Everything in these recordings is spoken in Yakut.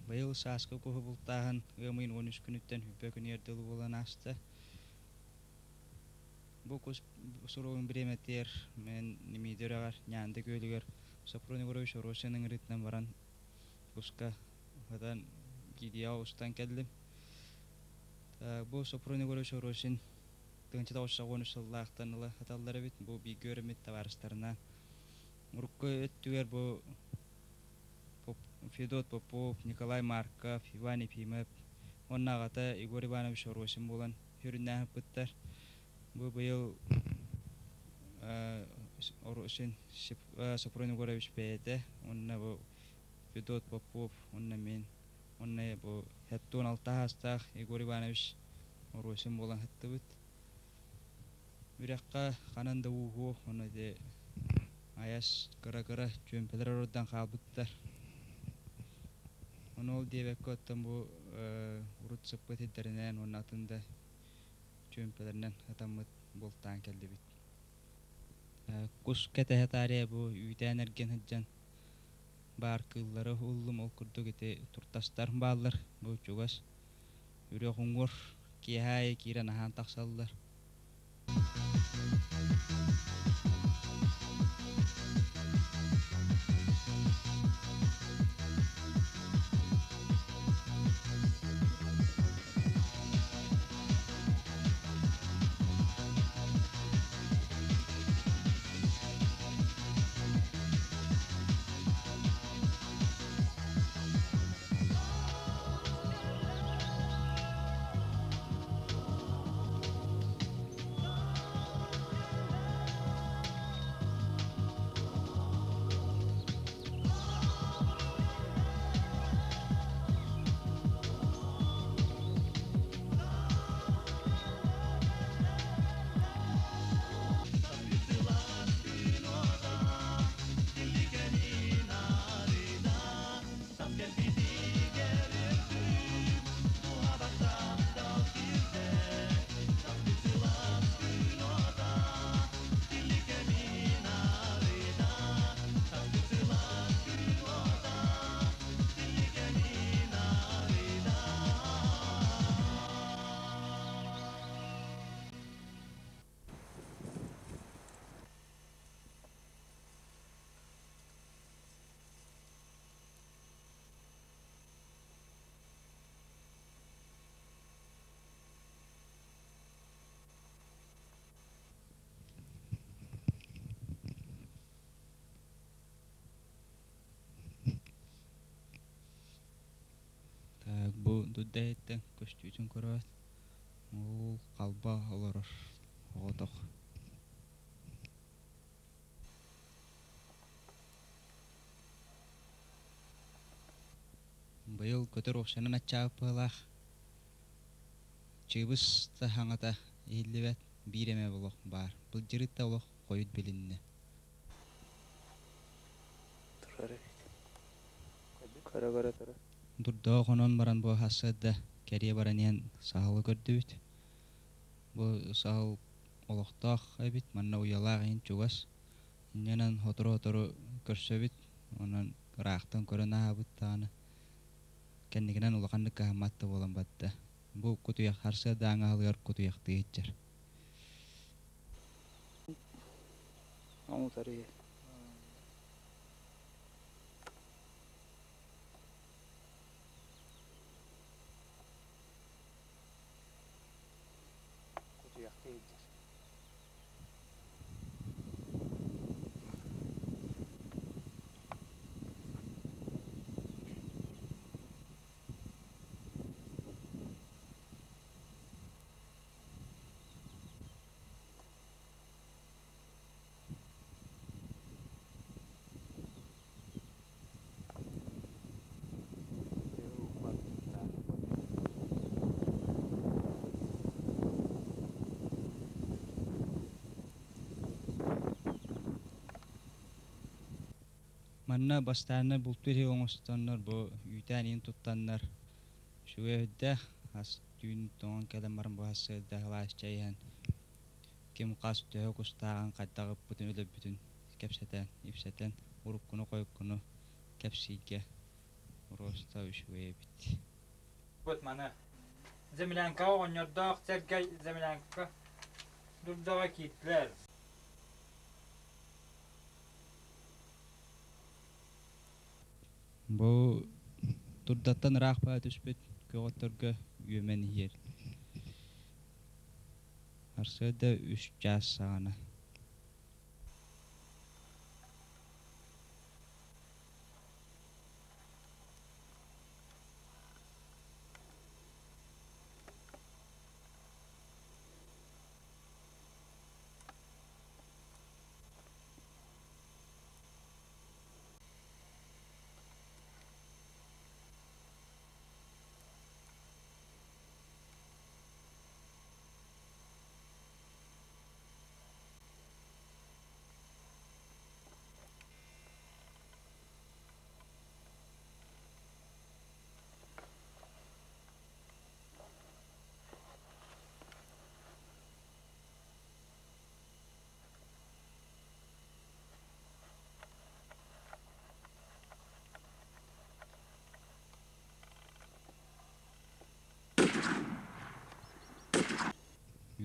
Быйыл сааскы куһу бултааһын ыам ыйын 13 күнүттэн 20 күнүгэр дылы буолан ааста. Бу кус суругун бириэмэтигэр мен Немиди үрэҕэр Ньаанды күөлүгэр Сопрун Егорович Оросин ыҥырыытынан баран куска ытан видео устан кэллим. Бу Сопрун Егорович Оросин 1993 сыллаахтан ыла ыталлар эбит. Бу бииргэ үөрэммит табаарыстарынан. Урукку өттүгэр бу Федот Попов, Николай Марков, Иван Ефимов уонна аҕата Егор Иванович Оросин буолан сүрүннээһиппыттар. Бу быйыл Оросин Сопрун Егорович бэйэтэ уонна бу Федот Попов уонна мин уонна бу 76 саастаах Егор Иванович Оросин буолан сыттыбыт. Үрэххэ ханан да ууһуо, ону ити айас кыра-кыра чүөмпэлэр орордон хаалбыттар. Ону ол диэбэккэ оттон бу урут сыппыт сирдэринэн уонна атын да чүөмпэлэринэн ытаммыт бултаан кэллибит. Кус кэтэһэ таарыйа бу үүтээн эргин сылдьан баар кыыллары уһуллум, ол курдук ити туртастар бааллар бу чугас үрэх уҥуор киэһэ аайы киирэн аһаан тахсаллар. Так, бу дурда иһиттэн көстүүтүн көрөөт, ол халба олорор оҕотох. Быйыл көтөр уопсайынан аччаабыт быһыылаах. Чыыбыс да саҥата иһиллибэт, биир эмэ олох баар. Былдьырыт да олох хойут билиннэ. Турар эбит. Көрө-көрө турар. Дурдаҕа хонон баран бу сарсыарда кэрийэ баран иһэн саһылы көрдүбүт. Бу саһыл олохтоох эбит, манна уйалаах иһин чугас. Инньэнэн сотору-сотору көрсөбүт, онон ыраахтан көрөн ааһабыт даҕаны кэнникинэн улаханнык кыһаммат да буолан барда. Бу кутуйах сарсыардааҥы аһылыгар кутуйахтыы сылдьар. Оҥутар иһи. Кутуйахтыы сылдьар. Манна бастаанна бултуур иһи оҥостоннор бу үүтээн иһин туттаннар үчүгэй өйдөөх ас түүн тоҥон кэлэн баран бу сарсыарда сылаас чэй иһэн ким хас төһө кустааҕын хайдах ыппытын өлөрбүтүн кэпсэтэн ипсэтэн уруккуну-хойуккуну кэпсииргэ. Роста үчүгэй эбит. Вот маны землянка оҕонньордоох сэргэй землянка дурдаҕа киирдилэр. Бу турдаттан ыраах баа түспүт көҕөттөргө үөмэн иһэр. Арсыарда үс чаас саҕана.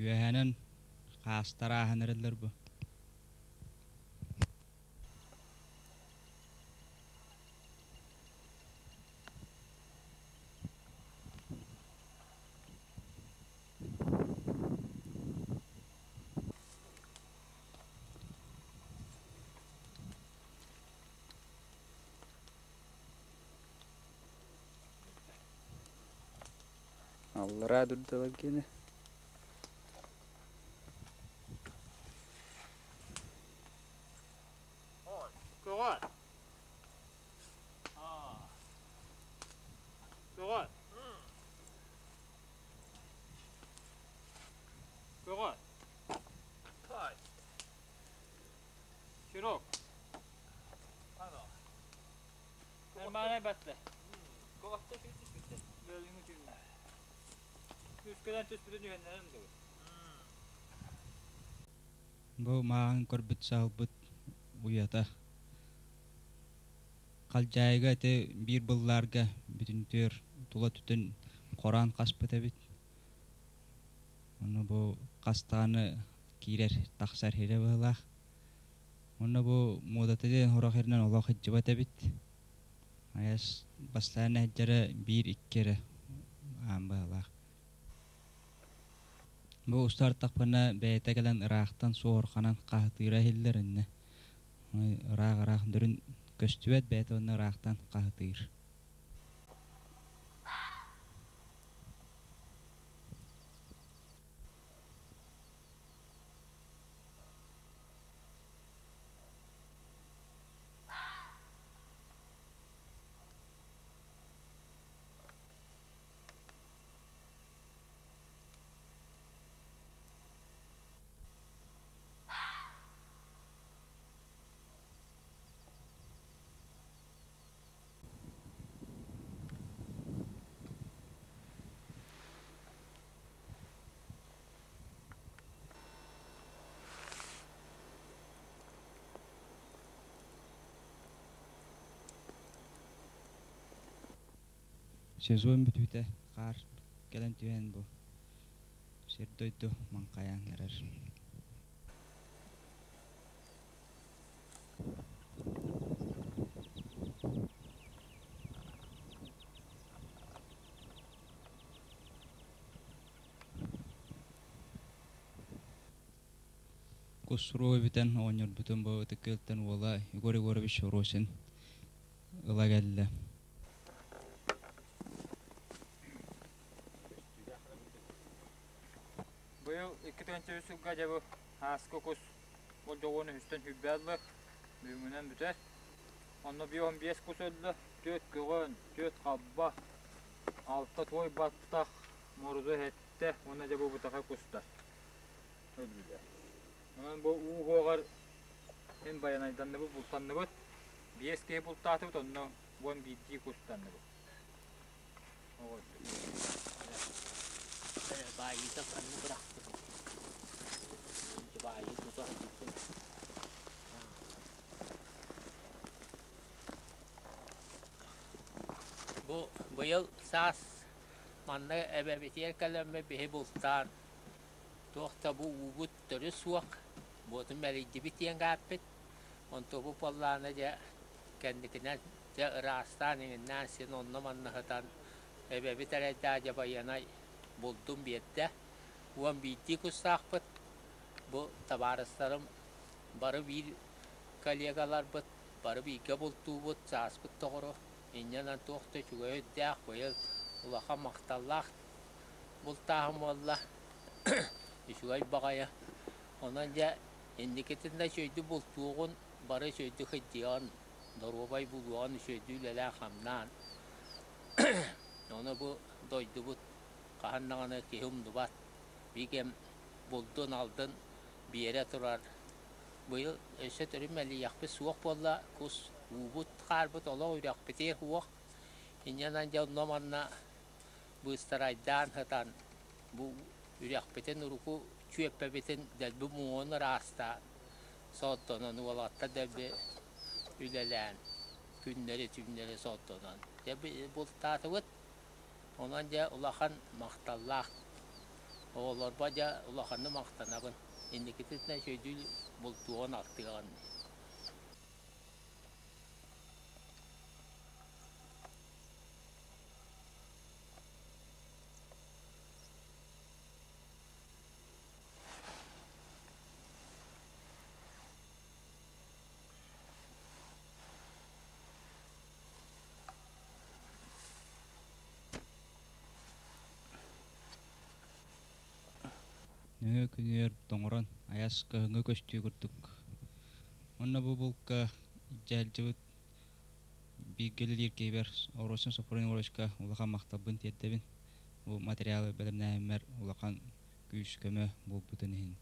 Үөһэнэн хаастар ааһан эрэллэр бу. Аллараа дурдалар гиэнэ. Көҕө. Көҕө. Көҕө. Чирок. Нормально батты. Үскөдөн түспүтүн үһэннэрин дуу. Бу мааҕын көрбүт саһылбыт уйата. Халдьаайыга ити биир быллаарга бүтүнтүөр тула түтүн хораан хаспыт эбит. Онно бу хастааны киирэр тахсар сирэ быһыылаах. Онно бу муодата диэн сорох сиринэн олох сылдьыбат эбит. Айас бастаан сылдьара биир-икки эрэ аан быһыылаах. Бу устартахпына бэйэтэ кэлэн ыраахтан суоһурҕанан хаһытыыра иһиллэр иннэ. Ыраах-ыраах дөрүн көстүбэт бэйэтэ уонна ыраахтан хаһытыыр. Сезон бүтүүтэ хаар кэлэн түһэн бу сир-дойду маҥхайан эрэр. Кусруо бүтэн оҕонньорбутун бу Ытык Күөлтэн уола Егор Егорович Росин ыла кэллэ. Быйыл 2 3 сылга дьэ бу ааскы кус болдьоҕун үһүстэн сүүрбэ ылла, бүгүҥҥүнэн бүтэр. Онно 55 кус өллө, 4 көҕөн, 4 халба, 6 туой баттах, морузу эһэттэ уонна дьэ бу бытаха кустар өллүлэр. Онон бу уу уһуоҕар эн байанайданныбыт, бултанныбыт. Биэс киһи бултаатыбыт, онно уон биирдии кустанныбыт. Баайыыта ханна бырахпыт? Баайыы тута сылдьыбытым. Бу быйыл саас манна эбэбитигэр кэлэммит биһи бултаан туох да бу уубут төрүт суох, буотун мэлийдибит диэн гааппыт. Онтубут буоллаҕына дьэ кэнникинэн дьэ ыраастаан иҥиннээн син онно-манна сытан эбэбит эрэйдээх дьэ байыанай булдун биэрдэ. 11 кустаахпыт. Бу табаарыстарым бары биир коллегаларбыт, бары бииргэ бултуубут, сааспыт доҕоро. Инньэ туох да үчүгэй өйдөөх, быйыл улахан махталлаах бултааһын буолла. Үчүгэй баҕайы. Онон дьэ инникитин да үчүгэйдик бултуоҕун, бары үчүгэйдик сылдьыаҕын, доруобай буолуоҕун, үчүгэйдик үлэлээн-хамнаан. Ону бу дойдубут хаһан даҕаны киһи умнубат. Биир булдун-алдын биэрэ турар. Быйыл өссө төрүт мэлийэхпит суох буолла, кус уубут хаарбыт олох үрэхпитигэр уох. Инньэ дьэ онно манна быыстарайдаан сытан бу үрэхпитин уруку чүөппэбитин дэлби муҥун ыраастаан, соттонон уолаттар дэлби үлэлээн күннэри-түүннэри соттонон дьэ бултаатыбыт. Онон дьэ улахан махталлаах оҕолорбор дьэ улаханнык махтанабын. Инникитин да үчүгэйдик бултуоҕун алтыаҕын. Нөҥүө күнүгэр тоҥорон, айас кыһыҥҥы көстүү курдук. Уонна бу булка дьээлдьибит бииргэ үлэлиир киһибэр Оросин Сопрун Егоровичка улахан махталбын тиэрдэбин. Бу материалы бэлэмнээһиммэр улахан күүс-көмө буолбутун иһин.